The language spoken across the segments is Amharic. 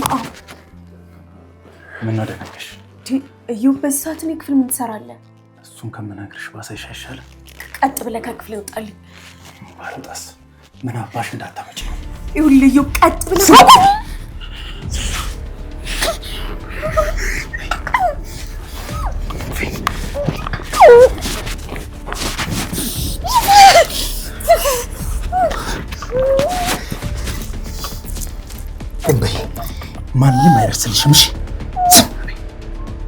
አብ። ምነው ደነገሽ? እዩ፣ በዚህ ሰዓት እኔ ክፍል ምን ትሰራለህ? እሱን ከምነግርሽ ባሳይሽ አይሻልም? ቀጥ ብለህ ከክፍል ይወጣልኝ። ባልወጣስ ምን አባሽ እንዳታመጪ ነው። ይኸውልህ እዩ፣ ቀጥ ብለህ በይ፣ ማንም አይደርስልሽም። እሺ ዝም በይ፣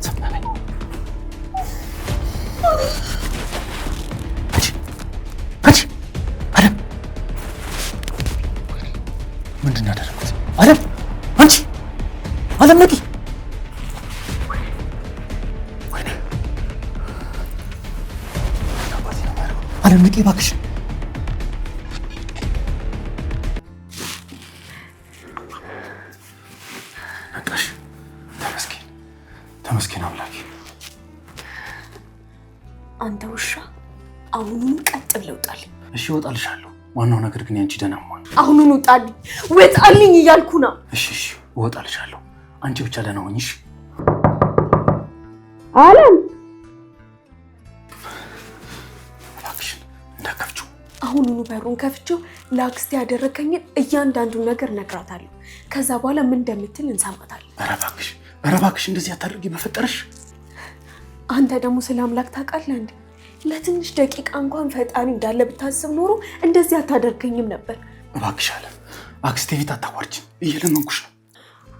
ዝም በይ። አንቺ አንቺ አለም፣ ምንድን ነው ያደረኩት? አለም፣ አንቺ አለም፣ ነቂ! ወይኔ አለም፣ ንቂ እባክሽ። ነቃሽ? ተመስገን ተመስገን አምላኬ። አንተ ውሻ፣ አሁኑኑ ቀጥ ብለህ ውጣልኝ። እሺ እወጣልሻለሁ። ዋናው ነገር ግን ያንቺ ደህና መሆን። አሁኑኑ ውጣልኝ፣ ውጣልኝ እያልኩ ነው። እሺ እሺ እወጣልሻለሁ። አንቺ ብቻ ደህና ሁኚ። እሺ አለም፣ እባክሽን እንዳትከፍቺው። አሁኑኑ በሩን ከፍቼው ለአክስቴ ያደረከኝን እያንዳንዱን ነገር እነግራታለሁ። ከዛ በኋላ ምን እንደምትል እንሰማታለን። ኧረ እባክሽ፣ ኧረ እባክሽ እንደዚህ አታድርጊ በፈጠረሽ። አንተ ደግሞ ስለ አምላክ ታውቃለህ እንዴ? ለትንሽ ደቂቃ እንኳን ፈጣሪ እንዳለ ብታስብ ኖሮ እንደዚህ አታደርገኝም ነበር። እባክሽ አለም፣ አክስቴ ፊት አታዋርጂኝ፣ እየለመንኩሽ ነው።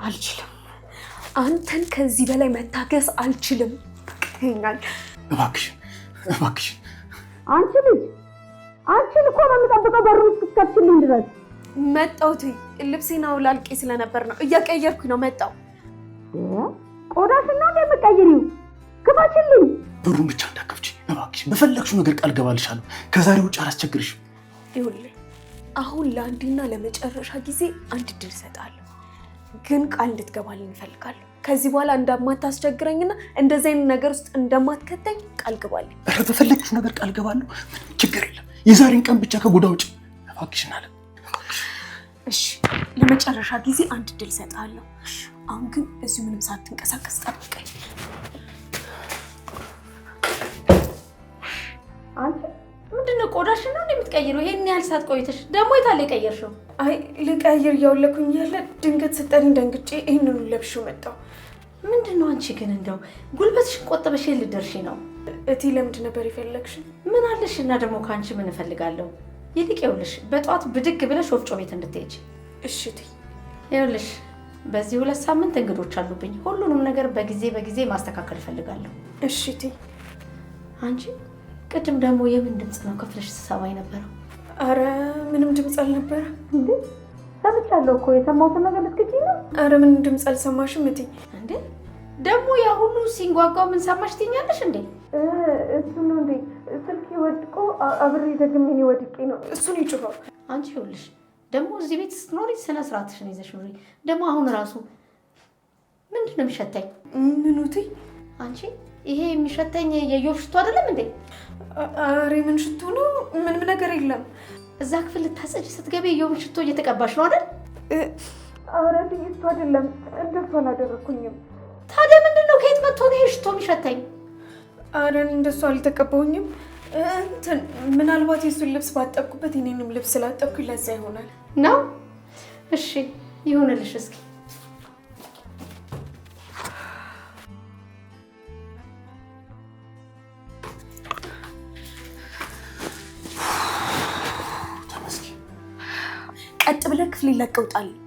አልችልም። አንተን ከዚህ በላይ መታገስ አልችልም። በቅቶኛል። እባክሽን፣ እባክሽን። አንቺ ልጅ፣ አንቺን እኮ ነው የምጠብቀው በሩን እስክትከፍቺልኝ ድረስ። መጣሁት። ልብሴን አውላልቄ ስለነበር ነው፣ እያቀየርኩኝ ነው። መጣሁ። ቆዳሽን ነው እንደ የምትቀይሪው? ክፈችልኝ። በሩን ብቻ እንዳትከፍቺ እባክሽን። በፈለግሽው ነገር ቃል ገባልሻለሁ። ከዛሬ ውጭ አላስቸግርሽም። ይኸውልህ አሁን ለአንዴና ለመጨረሻ ጊዜ አንድ እድል እሰጥሃለሁ፣ ግን ቃል እንድትገባልኝ እፈልጋለሁ። ከዚህ በኋላ እንደማታስቸግረኝና እንደዚህ አይነት ነገር ውስጥ እንደማትከተኝ ቃል ግባልኝ። ኧረ በፈለግሽው ነገር ቃል ገባለሁ። ምንም ችግር የለም። የዛሬን ቀን ብቻ ከጎዳ ውጭ እባክሽን አለ። እሺ፣ ለመጨረሻ ጊዜ አንድ እድል እሰጥሃለሁ። አሁን ግን እዚሁ ምንም ሳትንቀሳቀስ ጠብቀኝ። አንቺ ምንድን ነው ቆዳሽን ነው የምትቀይሪው? ይሄን ያህል ሰዓት ቆይተሽ ደግሞ የታለ የቀየርሽው? አይ ልቀይር እያወለኩኝ ያለ ድንገት ስጠሪኝ ደንግጬ ይህንኑ ለብሼው መጣሁ። ምንድን ነው አንቺ ግን እንደው ጉልበትሽን ቆጥበሽ የት ልትደርሺ ነው? እቲ ለምንድን ነበር የፈለግሽን? ምን አለሽ እና ደግሞ ከአንቺ ምን እፈልጋለሁ? ይልቅ ይኸውልሽ በጠዋት ብድግ ብለሽ ወፍጮ ቤት እንድትሄጂ። እሺ እትዬ። ይኸውልሽ በዚህ 2 ሳምንት እንግዶች አሉብኝ። ሁሉንም ነገር በጊዜ በጊዜ ማስተካከል እፈልጋለሁ። እሺ እትዬ። አንቺ ቅድም ደግሞ የምን ድምፅ ነው ክፍልሽ ስሰማ የነበረው? አረ ምንም ድምፅ አልነበረ። እንዴ ሰምቻለሁ እኮ፣ የሰማሁትን ነገር ልትክጂ ነው? አረ ምንም ድምፅ አልሰማሽም እትዬ። እንዴ ደግሞ ያ ሁሉ ሲንጓጓው ምን ሰማሽ ትይኛለሽ እንዴ? እሱ ነው እንዴ? ስልኬ ወድቆ አብሬ ደግሜ እኔ ወድቄ ነው እሱን ይጩኸው። አንቺ ይኸውልሽ ደግሞ እዚህ ቤት ስትኖሪ ስነ ስርዓትሽን ይዘሽ ኑሪ። ደግሞ አሁን ራሱ ምንድን ነው የሚሸተኝ? ምኑ እትዬ? አንቺ ይሄ የሚሸተኝ የኢዮብ ሽቶ አይደለም እንዴ? አረ ምን ሽቶ ነው? ምንም ነገር የለም። እዛ ክፍል ልታጸጂ ስትገቢ የኢዮብን ሽቶ እየተቀባሽ ነው አይደል? አረ እትዬ እሱ አይደለም፣ እንደሱ አላደረኩኝም። ታዲያ ምንድን ነው? ከየት መጥቶ ነው ይሄ ሽቶ የሚሸተኝ? አረ እኔ እንደሱ አልተቀባሁኝም። እንትን ምናልባት የእሱን ልብስ ባጠብኩበት የኔንም ልብስ ስላጠብኩኝ ለዛ ይሆናል። ነው? እሺ ይሁንልሽ። እስኪ ተመስገን። ቀጥ ብለህ ክፍል ለቀህ ውጣልኝ።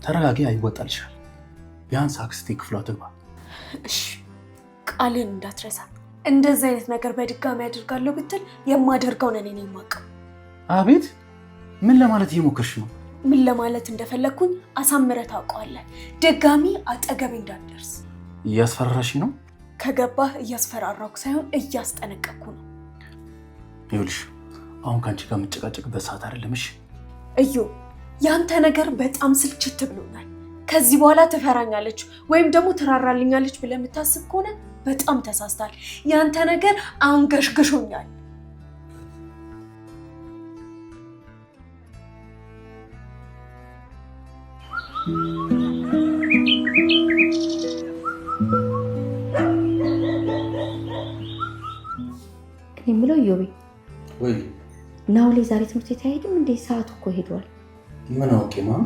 ተረጋጊ፣ አይወጣልሻል። ቢያንስ አክስቴ ክፍሏ ትግባ። እሺ ቃልን እንዳትረሳ። እንደዚህ አይነት ነገር በድጋሚ አደርጋለሁ ብትል የማደርገውን እኔ ነኝ የማውቀው። አቤት፣ ምን ለማለት እየሞከርሽ ነው? ምን ለማለት እንደፈለግኩኝ አሳምረህ ታውቀዋለህ። ድጋሚ አጠገቤ እንዳትደርስ። እያስፈራራሽ ነው? ከገባህ እያስፈራራኩ ሳይሆን እያስጠነቀቅኩ ነው። ይኸውልሽ አሁን ከአንቺ ጋር የምጨቃጨቅበት ሰዓት አይደለም። እሺ እዩ፣ ያንተ ነገር በጣም ስልችት ብሎኛል። ከዚህ በኋላ ትፈራኛለች ወይም ደግሞ ትራራልኛለች ብለህ የምታስብ ከሆነ በጣም ተሳስታል። ያንተ ነገር አንገሽግሾኛል። እኔ የምለው እዮቤ፣ ወይ ናውሌ ዛሬ ትምህርት ቤት አይሄድም እንዴ? ሰዓቱ እኮ ሄዷል። ምን አውቄ ማም።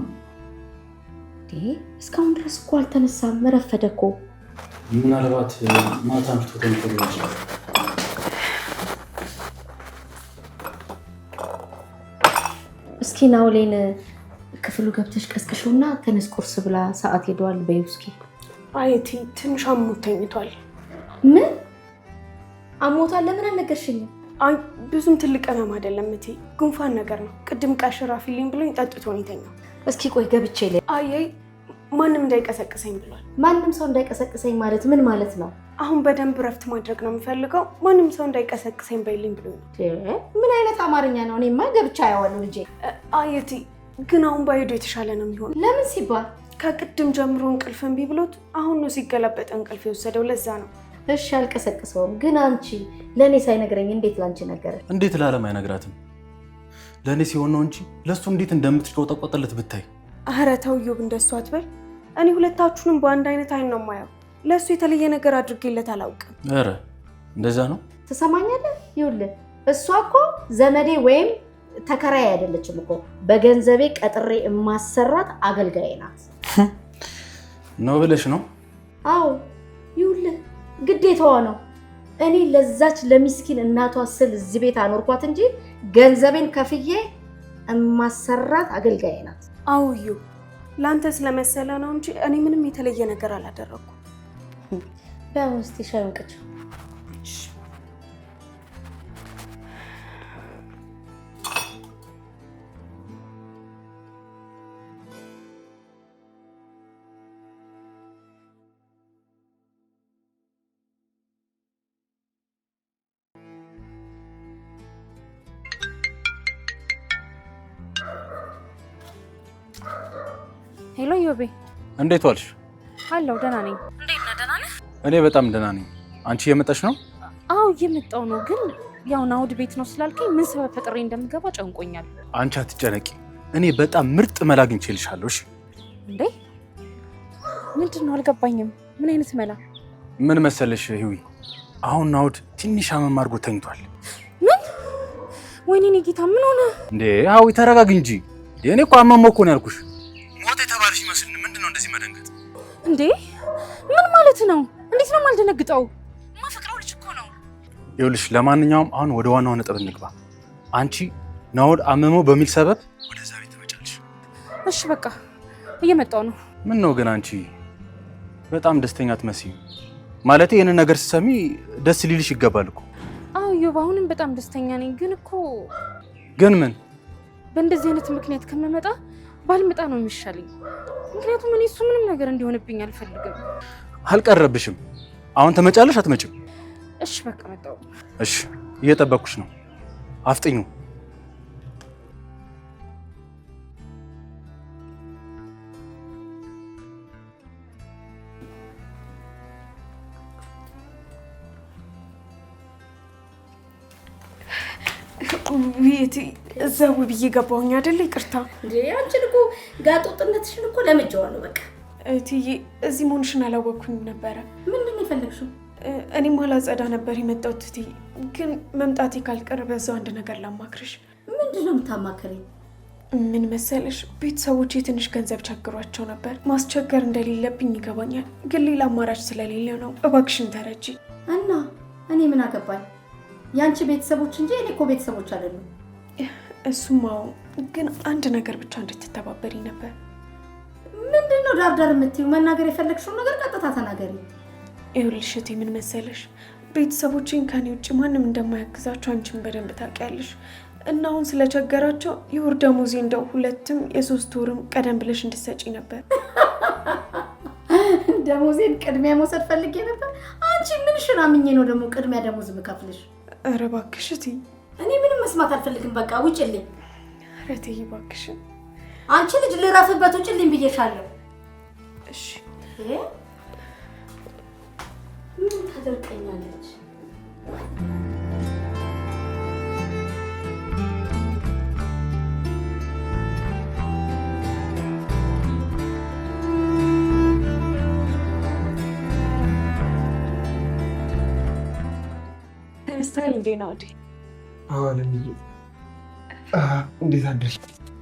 እንዴ እስካሁን ድረስ እኮ አልተነሳም፣ ረፈደ እኮ። ምናልባት ማታ አምሽቶ ተኝቶ ሊሆን ይችላል። እስኪ ናውሌን ክፍሉ ገብተሽ ቀስቅሽውና ተነስ ቁርስ ብላ፣ ሰዓት ሄዷል በይው እስኪ። አይ እቴ ትንሽ አሞት ተኝቷል። ምን አሞታል? ለምን አልነገርሽኝም? አይ ብዙም ትልቅ ህመም አይደለም እቴ፣ ጉንፋን ነገር ነው። ቅድም ቀሽራፊልኝ ብሎኝ ጠጥቶ ነው የተኛው። እስኪ ቆይ ገብቼ ላይ። አይ አይ ማንም እንዳይቀሰቅሰኝ ብሏል። ማንም ሰው እንዳይቀሰቅሰኝ ማለት ምን ማለት ነው? አሁን በደንብ እረፍት ማድረግ ነው የምፈልገው። ማንም ሰው እንዳይቀሰቅሰኝ በይልኝ ብሎኝ ነው። ምን አይነት አማርኛ ነው? እኔማ ገብቼ አየዋለሁ ልጄ። አይ እቴ ግን አሁን ባይሄዱ የተሻለ ነው የሚሆነው። ለምን ሲባል? ከቅድም ጀምሮ እንቅልፍ እምቢ ብሎት አሁን ነው ሲገላበጥ እንቅልፍ የወሰደው። ለዛ ነው። እሺ አልቀሰቅሰውም። ግን አንቺ ለእኔ ሳይነግረኝ እንዴት ላንቺ ነገረሽ? እንዴት ለዓለም አይነግራትም? ለእኔ ሲሆን ነው እንጂ ለእሱ እንዴት እንደምትቆጠቆጥለት ብታይ። ኧረ ተው እዮብ፣ እንደሱ አትበል። እኔ ሁለታችሁንም በአንድ አይነት አይን ነው የማየው። ለእሱ የተለየ ነገር አድርጌለት አላውቅም። ኧረ እንደዛ ነው። ትሰማኛለህ? ይኸውልህ እሷ እኮ ዘመዴ ወይም ተከራይ አይደለችም እኮ፣ በገንዘቤ ቀጥሬ የማሰራት አገልጋይ ናት። ነው ብለሽ ነው? አዎ ይኸውልህ ግዴታዋ ነው። እኔ ለዛች ለሚስኪን እናቷ ስል እዚህ ቤት አኖርኳት እንጂ ገንዘቤን ከፍዬ እማሰራት አገልጋይ ናት። አዎ እዮብ፣ ለአንተ ስለመሰለ ነው እንጂ እኔ ምንም የተለየ ነገር አላደረኩም። በያው እስኪ ሻዩን ቅጭ። Hello ዮቤ፣ እንዴት ዋልሽ? አለሁ ደህና ነኝ። እንዴት ነህ? ደህና ነህ? እኔ በጣም ደህና ነኝ። አንቺ እየመጣሽ ነው? አዎ እየመጣሁ ነው። ግን ያው ናውድ ቤት ነው ስላልከኝ ምን ሰበብ ፈጥሬ እንደምገባ ጨንቆኛል። አንቺ አትጨነቂ፣ እኔ በጣም ምርጥ መላ አግኝቼልሻለሁ። እሺ። እንዴ ምንድን ነው? አልገባኝም። ምን አይነት መላ? ምን መሰለሽ ህዊ፣ አሁን ናውድ ትንሽ አመም አድርጎ ተኝቷል። ምን? ወይኔ እኔ ጌታ፣ ምን ሆነ እንዴ? ሀዊ ተረጋግ እንጂ። እኔ እኮ አመመው እኮ ነው ያልኩሽ። ሞት የተባለሽ ይመስል ምንድን ነው እንደዚህ መደንገጥ? እንዴ ምን ማለት ነው? እንዴት ነው የማልደነግጠው? ማፈቅረው ልጅ እኮ ነው። ይኸውልሽ፣ ለማንኛውም አሁን ወደ ዋናው ነጥብ እንግባ። አንቺ ናውድ አመመው በሚል ሰበብ ወደዛ ቤት ትመጫለሽ። እሺ በቃ እየመጣሁ ነው። ምን ነው ግን አንቺ በጣም ደስተኛ አትመስይም። ማለቴ ይህንን ነገር ስትሰሚ ደስ ሊልሽ ይገባል እኮ። አዎ እዮብ፣ አሁንም በጣም ደስተኛ ነኝ። ግን እኮ ግን ምን በእንደዚህ አይነት ምክንያት ከመመጣ ባልመጣ ነው የሚሻለኝ። ምክንያቱም እኔ እሱ ምንም ነገር እንዲሆንብኝ አልፈልግም። አልቀረብሽም። አሁን ትመጫለሽ አትመጭም? እሺ በቃ መጣሁ። እሺ እየጠበቅኩሽ ነው። አፍጥኙ። ውይት እዛው ብዬ ገባሁኝ አይደል? ይቅርታ። እንዴ አንቺን እኮ ጋጦጥነትሽን እኮ ለምጄዋለሁ። በቃ እትዬ እዚህ መሆንሽን አላወቅኩኝም ነበረ። ምንድን ነው የፈለግሽው? እኔም አላጸዳ ነበር የመጣሁት እትዬ፣ ግን መምጣቴ ካልቀረ በዛው አንድ ነገር ላማክርሽ። ምንድን ነው የምታማክሪኝ? ምን መሰለሽ፣ ቤተሰቦቼ ትንሽ ገንዘብ ቸግሯቸው ነበር። ማስቸገር እንደሌለብኝ ይገባኛል፣ ግን ሌላ አማራጭ ስለሌለ ነው። እባክሽን ተረጂ። እና እኔ ምን አገባኝ? ያንቺ ቤተሰቦች እንጂ እኔ እኮ ቤተሰቦች አይደሉም። እሱማ ግን አንድ ነገር ብቻ እንድትተባበሪ ነበር። ምንድነው ዳርዳር የምትይው? መናገር የፈለግሽውን ነገር ቀጥታ ተናገሪ። ይኸውልሽ እህቴ፣ ምን መሰለሽ፣ ቤተሰቦቼን ከኔ ውጭ ማንም እንደማያግዛቸው አንቺን በደንብ ታውቂያለሽ። እና አሁን ስለቸገራቸው የወር ደመወዜ እንደው 2ም የ3 ወርም ቀደም ብለሽ እንድትሰጪ ነበር። ደሞዜን ቅድሚያ መውሰድ ፈልጌ ነበር። አንቺ ምን ሽራምኜ ነው ደግሞ ቅድሚያ ደሞዝ የምከፍልሽ? ኧረ እባክሽ እትዬ፣ እኔ ምንም መስማት አልፈልግም። በቃ ውጭልኝ። ኧረ እትዬ እባክሽ። አንቺ ልጅ ልረፍበት፣ ውጭልኝ ብዬሻለሁ። እሺ። ምን ታደርቀኛለች? ተነስተሃል እንዴ ናውዲ? አዎ አለምዬ። እንዴት አደርሽ?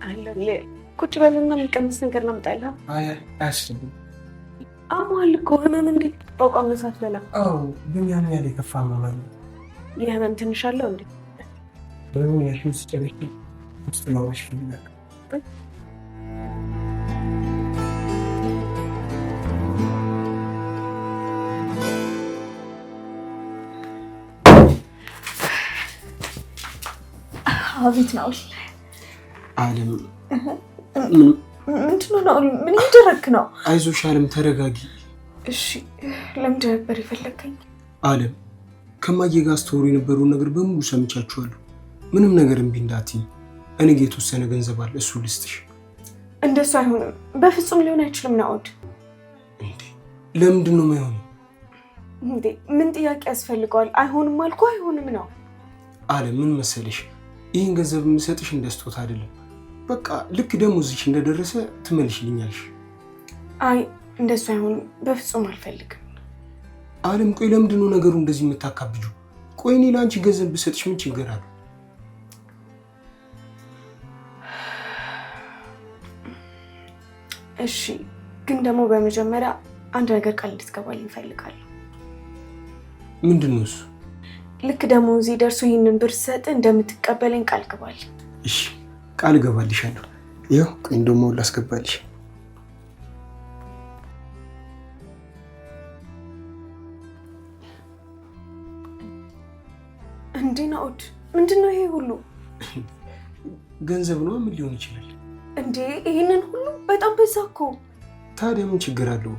አለሁልህ። ቁጭ በልና የሚቀመስ ነገር ላምጣልህ። አይ አያስፈልግም። አሞሃል እኮ ህመም እንዴት ትቋቋም ነው ሳትበላ? አዎ ግን ያን ያህል የከፋ ህመም አለ። የህመም ትንሽ አለው እንዴ? በምን ያልሽውን ስጨርሺ ውስጥ ላወራሽ እፈልጋለሁ። አቤት ናውል። አለም ምንድን ነው ናውል? ምን እያደረግክ ነው? አይዞሽ አለም ተረጋጊ። እሺ ለምንድን ነበር የፈለግከኝ? አለም ከማዬ ጋር ስትወሩ የነበረውን ነገር በሙሉ ሰምቻችኋለሁ። ምንም ነገር እምቢ እንዳትዪ። እኔ ጋ የተወሰነ ገንዘብ አለ፣ እሱ ልስጥሽ። እንደሱ አይሆንም፣ በፍጹም ሊሆን አይችልም ናኦድ። እንዴ ለምንድን ነው የማይሆነው? እንዴ ምን ጥያቄ ያስፈልገዋል? አይሆንም አልኩህ፣ አይሆንም ነው። አለም ምን መሰለሽ፣ ይህን ገንዘብ የምሰጥሽ እንደ ስጦታ አይደለም። በቃ ልክ ደሞዝሽ እንደደረሰ ትመልሽልኛለሽ። አይ እንደሱ አይሆንም፣ በፍጹም አልፈልግም። አለም ቆይ ለምንድን ነው ነገሩ እንደዚህ የምታካብጁ? ቆይ እኔ ለአንቺ ገንዘብ ብሰጥሽ ምን ችግር አለው? እሺ ግን ደግሞ በመጀመሪያ አንድ ነገር ቃል እንድትገባልኝ እፈልጋለሁ። ምንድን ነው እሱ? ልክ ደሞዜ ደርሶ ይህንን ብር ስሰጥ እንደምትቀበለኝ ቃል ግባልኝ። እሺ ቃል እገባልሻለሁ። ይኸው ቆይ እንደውም አሁን ላስገባልሽ። እንዴ ናኦድ፣ ምንድን ነው ይሄ ሁሉ? ገንዘብ ነው፣ ምን ሊሆን ይችላል? እንዴ ይህንን ሁሉ በጣም በዛ እኮ። ታዲያ ምን ችግር አለው?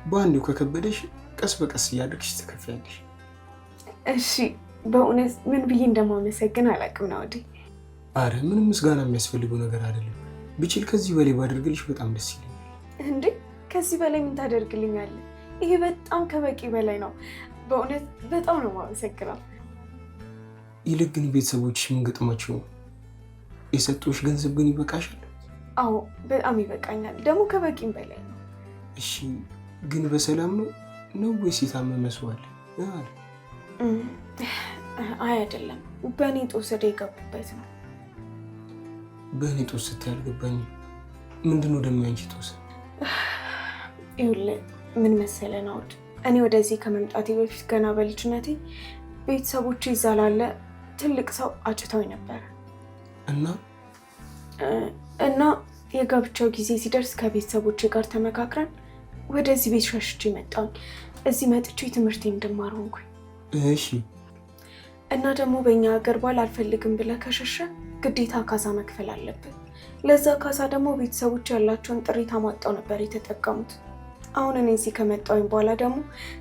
በአንዴው ከከበደሽ ቀስ በቀስ እያደረግሽ ትከፍያለሽ። እሺ በእውነት ምን ብዬ እንደማመሰግን አላውቅም ናኦድ። አረ ምንም ምስጋና የሚያስፈልገው ነገር አይደለም። ብችል ከዚህ በላይ ባደርግልሽ በጣም ደስ ይለኛል። እንዴ ከዚህ በላይ ምን ታደርግልኛለህ? ይሄ በጣም ከበቂ በላይ ነው። በእውነት በጣም ነው የማመሰግነው። ይልቅ ግን ቤተሰቦችሽ ምን ገጥሟቸው ነው? የሰጡሽ ገንዘብ ግን ይበቃሻል? አዎ በጣም ይበቃኛል፣ ደግሞ ከበቂም በላይ ነው። እሺ ግን በሰላም ነው ነው ወይስ የታመመ ሰው አለ? አይ አይደለም፣ በእኔ ጦስ ወደ የገቡበት ነው። በእኔ ጦስ ስትይ አልገባኝም። ምንድን ነው ደግሞ ያንቺ ጦስ? ይኸውልህ ምን መሰለህ ናኦድ፣ እኔ ወደዚህ ከመምጣቴ በፊት ገና በልጅነቴ ቤተሰቦቼ እዛ ላለ ትልቅ ሰው አጭተውኝ ነበረ እና የጋብቻው ጊዜ ሲደርስ ከቤተሰቦቼ ጋር ተመካክረን ወደዚህ ቤት ሸሽቼ መጣሁኝ። እዚህ መጥቼ ትምህርቴን እንድማር ሆንኩኝ። እሺ። እና ደግሞ በእኛ ሀገር ባል አልፈልግም ብለህ ከሸሸ ግዴታ ካሳ መክፈል አለብን። ለዛ ካሳ ደግሞ ቤተሰቦች ያላቸውን ጥሪት አሟጠው ነበር የተጠቀሙት። አሁን እኔ እዚህ ከመጣሁኝ በኋላ ደግሞ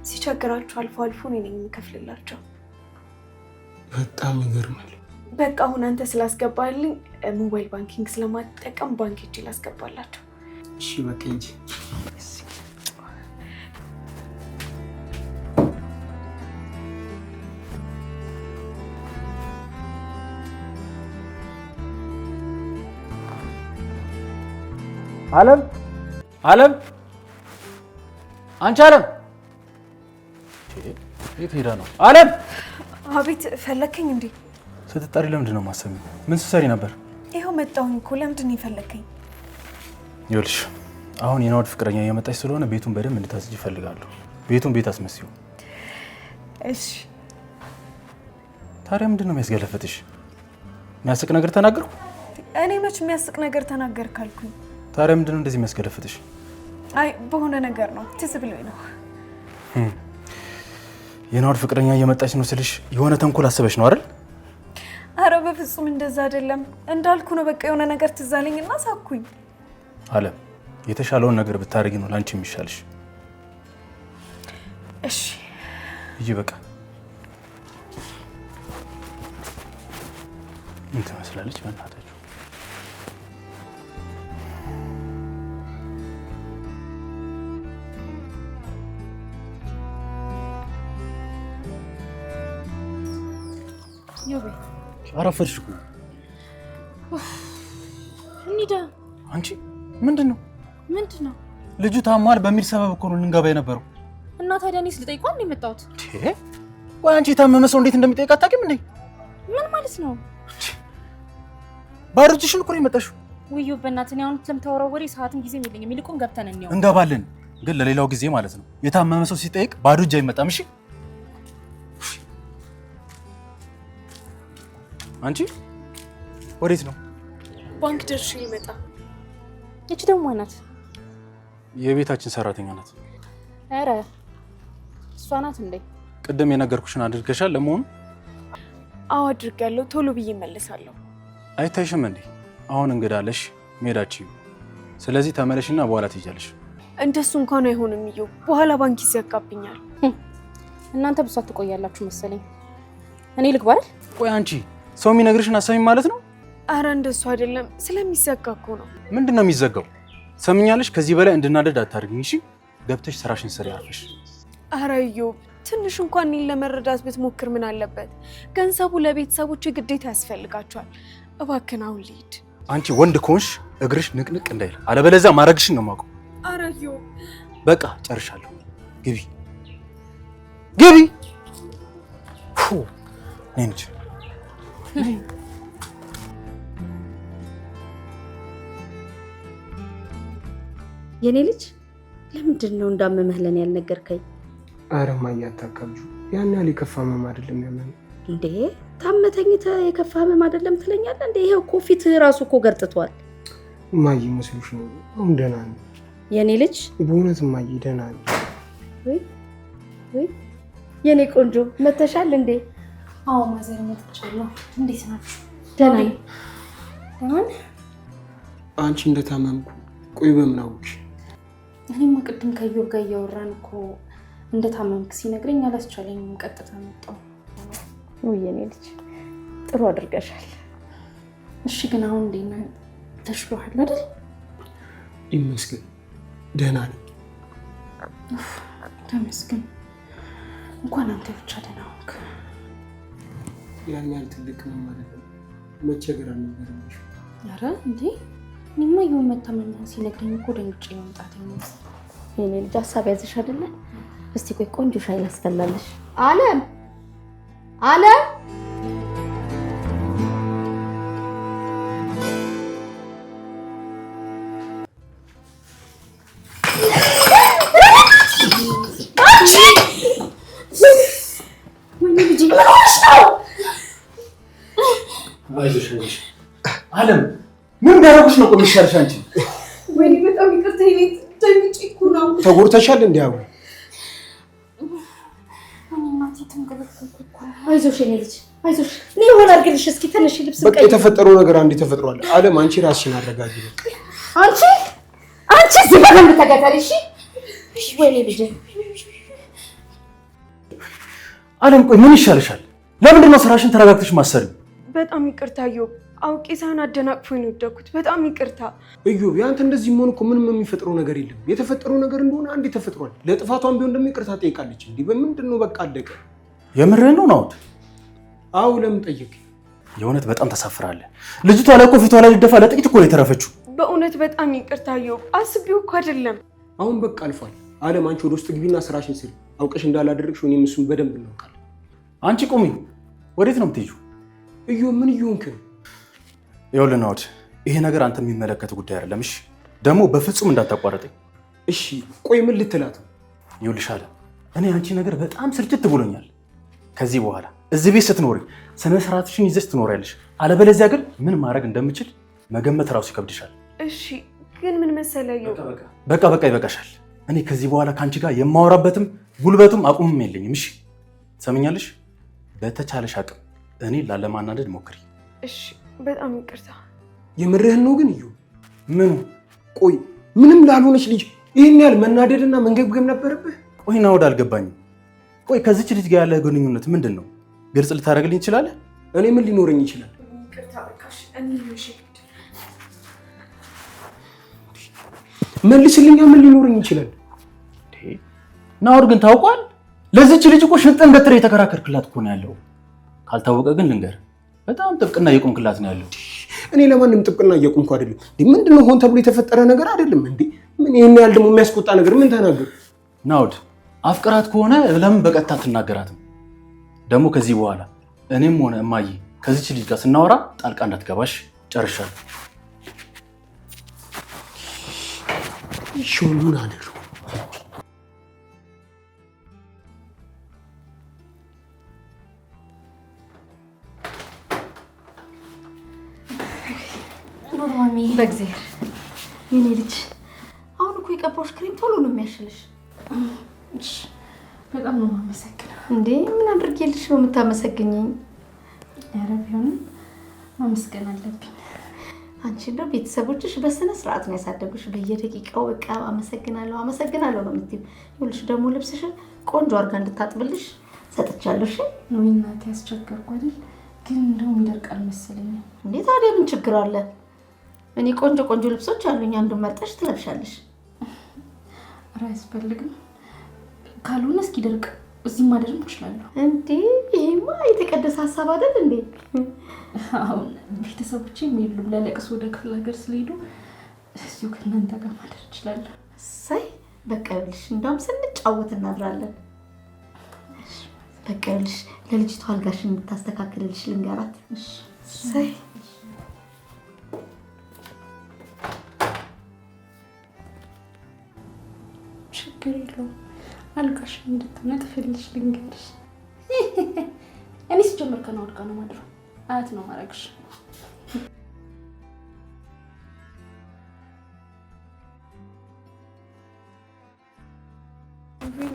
ሲቸግራቸው አልፎ አልፎ እኔ ነኝ የምከፍልላቸው። በጣም ይገርማል። በቃ አሁን አንተ ስላስገባልኝ mobile banking ስለማትጠቀም ባንክ ሄጄ ላስገባላቸው። እሺ በቃ ሂጂ። አለም አለም፣ አንቺ አለም፣ የት ሄዳ ነው? አለም። አቤት። ፈለከኝ እንዴ? ስትጠሪ ለምንድን ነው የማሰሚው? ምን ስትሰሪ ነበር? ይኸው መጣሁኝ እኮ። ለምንድን ነው የፈለከኝ? ይኸውልሽ አሁን የናኦድ ፍቅረኛ እየመጣች ስለሆነ ቤቱን በደንብ እንድታጽጂ እፈልጋለሁ። ቤቱን ቤት አስመስዪው። እሺ። ታዲያ ምንድን ነው የሚያስገለፍጥሽ? የሚያስቅ ነገር ተናገርኩ? እኔ መች የሚያስቅ ነገር ተናገርክ አልኩኝ። ታዲያ ምንድን ነው እንደዚህ የሚያስገለፍጥሽ? አይ በሆነ ነገር ነው፣ ትዝ ብሎኝ ነው። የናኦድ ፍቅረኛ እየመጣች ነው ስልሽ የሆነ ተንኮል አስበሽ ነው አይደል? አረ በፍጹም እንደዛ አይደለም። እንዳልኩ ነው። በቃ የሆነ ነገር ትዝ አለኝና ሳኩኝ። አለም የተሻለውን ነገር ብታደርጊ ነው ላንቺ የሚሻልሽ። እሺ ሂጂ በቃ። ምን ትመስላለች በእናታችሁ? አረፈድሽ እኮ። እንሂዳ። አንቺ ምንድን ነው ምንድን ነው? ልጁ ታሟል በሚል ሰበብ እኮ ነው ልንገባ የነበረው። እና ታዲያ እኔስ ልጠይቀው እንደ የመጣሁት? ቆይ አንቺ የታመመ ሰው እንዴት እንደሚጠይቅ አታውቂም እንዴ? ምን ማለት ነው? ባዶ እጅሽን እኮ ነው የመጣሽው። ውዩ በእናትህ እኔ አሁን ለምታወራው ወሬ ሰዓትም ጊዜም የለኝም። ይልቁን ገብተን እንየው። እንገባለን፣ ግን ለሌላው ጊዜ ማለት ነው። የታመመ ሰው ሲጠይቅ ባዶ እጅ አይመጣም። እሺ አንቺ ወዴት ነው? ባንክ ደርሼ ልመጣ። ይቺ ደግሞ ናት። የቤታችን ሰራተኛ ናት። ኧረ እሷ ናት እንዴ? ቅድም የነገርኩሽን አድርገሻል ለመሆኑ? አዎ አድርጌያለሁ። ቶሎ ብዬ እመለሳለሁ። አይታይሽም እንዴ? አሁን እንግዳለሽ መሄዳችሁ። ስለዚህ ተመለሽና በኋላ ትሄጃለሽ። እንደሱ እንኳን አይሆንም። እየው በኋላ ባንክ ይዘጋብኛል። እናንተ ብሷት ትቆያላችሁ መሰለኝ። እኔ ልግባ አይደል? ቆይ አንቺ ሰው የሚነግርሽን አሰሚም ማለት ነው? አረ እንደሱ አይደለም፣ ስለሚዘጋ እኮ ነው። ምንድን ነው የሚዘጋው? ሰምኛለሽ። ከዚህ በላይ እንድናደድ አታድርጊኝ እሺ? ገብተሽ ስራሽን ስሪ አርፈሽ። አረ እዮብ ትንሽ እንኳን እኔን ለመረዳት ብትሞክር ምን አለበት? ገንዘቡ ለቤተሰቦች ግዴታ ያስፈልጋቸዋል። እባክህን አሁን ልሂድ። አንቺ ወንድ ከሆንሽ እግርሽ ንቅንቅ እንዳይል፣ አለበለዚያ ማድረግሽን ነው የማውቀው። አረ እዮብ በቃ ጨርሻለሁ። ግቢ ግቢ። ነይ እንጂ። የኔ ልጅ ለምንድን ነው እንዳመመህ ለኔ ያልነገርከኝ? ኧረ እማዬ አታካብጂው። ያን ያህል የከፋ ህመም አይደለም ያመመኝ። እንዴ ታመህ ተኝተህ የከፋ ህመም አይደለም ትለኛለህ እንዴ? ይሄው እኮ ፊትህ ራሱ እኮ ገርጥቷል። እማዬ መስሎሽ ነው? አሁን ደህና ነኝ። የኔ ልጅ በእውነት እማዬ ደህና ነኝ። ወይ ወይ የኔ ቆንጆ መተሻል እንዴ? አዎ ማዘር መጥቻለሁ። እንዴት ናችሁ? ደህና ነኝ። ደህና ነህ? አንቺ እንደታመምኩ ቆይ በምን አወቅሽ? እኔማ ቅድም ከኢዮብ ጋር እያወራን እኮ እንደታመምክ ሲነግረኝ አላስቻለኝም፣ ቀጥታ መጣሁ። ውይ የኔ ልጅ ጥሩ አድርገሻል። እሺ ግን አሁን እንዴት ነህ? ተሽሎሃል አይደል? ይመስገን ደህና ነኝ። ተመስገን። እንኳን አንተ ብቻ ደህና ሆንክ። ያን ያህል ትልቅ ህመም አይደለም፣ መቸገር አልነበረብሽም። ኧረ እንዴ እኔማ ኢዮብ መታመምህን ሲነግረኝ እኮ ደንግጬ መምጣቴ ነው። የኔ ልጅ ሀሳብ ያዘሽ አይደለ? እስቲ ቆይ ቆንጆ ሻይ ላስፈላልሽ። አለም አለም አይዞሽ አይዞሽ። አለም ምን ቢያደርጉሽ ነው ቆይ የሚሻልሽ አንቺ? ወይኔ በጣም ይቅርታ፣ ደንግጬ እኮ ነው። ተጎድተሻል እንዴ? አሁን አይዞሽ የኔ ልጅ አይዞሽ። እኔ የሆነ አድርግልሽ እስኪ ተነሽ፣ ልብስ በቃ የተፈጠረው ነገር አንዴ ተፈጥሯል። አለም አንቺ ራስሽን አረጋጊ። በቃ አንቺ አንቺ እዚህ በደንብ ተገተሪ እሺ። ወይኔ ልጄ አለም ቆይ ምን ይሻልሻል? ለምንድን ነው ስራሽን ተረጋግተሽ ማሰሪው? በጣም ይቅርታ ኢዮብ፣ አውቄ ሳይሆን አደናቅፎኝ ነው የወደኩት። በጣም ይቅርታ ኢዮብ። ያንተ እንደዚህ መሆን እኮ ምንም የሚፈጥረው ነገር የለም። የተፈጠረው ነገር እንደሆነ አንዴ ተፈጥሯል። ለጥፋቷም ቢሆን ደግሞ ይቅርታ ጠይቃለች። እንዲህ በምንድን ነው በቃ አለቀ። የምርህን ነው ናውት? አዎ ለምን ጠየቅ? የእውነት በጣም ታሳፍራለህ። ልጅቷ ላይ እኮ ፊቷ ላይ ልደፋ ለጥቂት እኮ ነው የተረፈችው። በእውነት በጣም ይቅርታ ኢዮብ፣ አስቤው እኮ አይደለም። አሁን በቃ አልፏል። አለም አንቺ ወደ ውስጥ ግቢና ስራሽን ስሪ። አውቀሽ እንዳላደረግሽ እኔም እሱን በደንብ እናውቃለን። አንቺ ቁሚ። ወዴት ነው የምትሄጂው? ኢዮብ ምን እየሆንክ ነው? ይኸውልህ ናውድ፣ ይሄ ነገር አንተ የሚመለከት ጉዳይ አይደለም። እሺ ደግሞ በፍጹም እንዳታቋርጠኝ። እሺ ቆይ ምን ልትላት ነው? ይኸውልሽ አለ እኔ አንቺ ነገር በጣም ስልችት ብሎኛል። ከዚህ በኋላ እዚህ ቤት ስትኖሪ ስነ ስርዓትሽን ይዘሽ ትኖሪያለሽ። አለበለዚያ ግን ምን ማድረግ እንደምችል መገመት እራሱ ይከብድሻል። እሺ ግን ምን መሰለህ ኢዮብ፣ በቃ በቃ ይበቃሻል። እኔ ከዚህ በኋላ ከአንቺ ጋር የማወራበትም ጉልበቱም አቁምም የለኝም። እሺ ትሰሚኛለሽ? በተቻለሽ አቅም እኔ ላለማናደድ ሞክሪ። እሺ በጣም ይቅርታ። የምርህን ነው ግን ኢዮብ? ምኑ? ቆይ ምንም ላልሆነች ልጅ ይህን ያህል መናደድና መንገብገብ ነበረብህ? ቆይ ናውድ አልገባኝም። ቆይ ከዚች ልጅ ጋር ያለህ ግንኙነት ምንድን ነው? ግልጽ ልታደርግልኝ ትችላለህ? እኔ ምን ሊኖረኝ ይችላል? ይቅርታ በቃሽ። እኔ መልስልኛ፣ ምን ሊኖረኝ ይችላል? ናውድ ግን ታውቋል። ለዚች ልጅ እኮ ሽንጥን ገትር የተከራከርክላት እኮ ነው ያለው። ካልታወቀ ግን ልንገር፣ በጣም ጥብቅና እየቆምክላት ነው ያለው። እኔ ለማንም ጥብቅና እየቆምኩ አይደለም። ምንድነው ሆን ተብሎ የተፈጠረ ነገር አይደለም እንዴ? ምን ይሄን ያህል ደግሞ የሚያስቆጣ ነገር ምን ተናገር? ናውድ አፍቅራት ከሆነ ለምን በቀጥታ አትናገራትም? ደግሞ ከዚህ በኋላ እኔም ሆነ እማዬ ከዚች ልጅ ጋር ስናወራ ጣልቃ እንዳትገባሽ። ጨርሻለሁ። ሾሉን አደሩ። በእግዚአብሔር የኔ ልጅ አሁን እኮ የቀባሁሽ ክሬም ቶሎ ነው የሚያሽልሽ። በጣም ነው የማመሰግነው። እንዴ ምን አድርጌልሽ ነው የምታመሰግኝኝ? ኧረ ቢሆንም ማመስገን አለብኝ። አንቺ እንደው ቤተሰቦችሽ በስነ ስርዓት ነው ያሳደጉሽ። በየደቂቃው በቃ አመሰግናለሁ አመሰግናለሁ ነው የምትይው። ይኸውልሽ ደግሞ ልብስሽን ቆንጆ አድርጋ እንድታጥብልሽ ሰጥቻለሁ። እሺ ወይ እናቴ ያስቸገርኩ አይደል? ግን እንደው የሚደርቅ አልመሰለኝም። እንዴ ታዲያ ምን ችግር አለ? እኔ ቆንጆ ቆንጆ ልብሶች አሉኝ፣ አንዱን መርጠሽ ትለብሻለሽ። ኧረ አያስፈልግም። ካልሆነ እስኪደርቅ እዚህ ማደርም እችላለሁ። እንዴ ይሄማ የተቀደሰ ሀሳብ አይደል እንዴ? አሁን ቤተሰቦቼም የሉም፣ ለለቅሶ ወደ ክፍለ ሀገር ስለሄዱ እዚሁ ከእናንተ ጋር ማደር እችላለሁ። እሰይ በቃ ይኸውልሽ፣ እንደውም ስንጫወት እናድራለን። በቃ ይኸውልሽ ለልጅቷ አልጋሽን እንድታስተካክልልሽ ልንገራት። እሰይ ችግር የለውም። አልጋሽን እንድታነጥፍልሽ ልንገርሽ። እኔ ስጀምር ከናወድ ጋር ነው ማድረው። አያት ነው ማድረግሽ።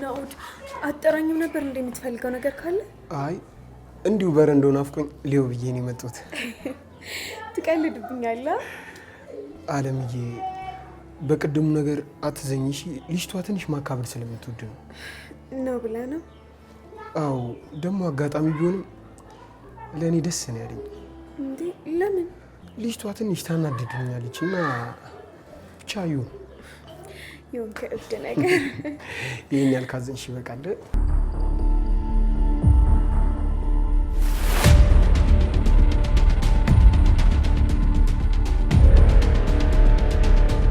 ናኦድ አጠራኝም ነበር እንደ የምትፈልገው ነገር ካለ? አይ እንዲሁ በረንዳው ናፍቆኝ ሊው ብዬ ነው የመጣሁት። ትቀልድብኛለህ አለምዬ። በቅድሙ ነገር አትዘኝ እሺ። ልጅቷ ትንሽ ማካበድ ስለምትወድ ነው ነው ብለህ ነው? አዎ ደግሞ አጋጣሚ ቢሆንም ለእኔ ደስ ነው ያለኝ። እንዴ ለምን? ልጅቷ ትንሽ ታናድድኛለች እና ብቻ ይሁን ይሁን ከእብድ ነገር ይሄን ያህል ካዘንሽ ይበቃል።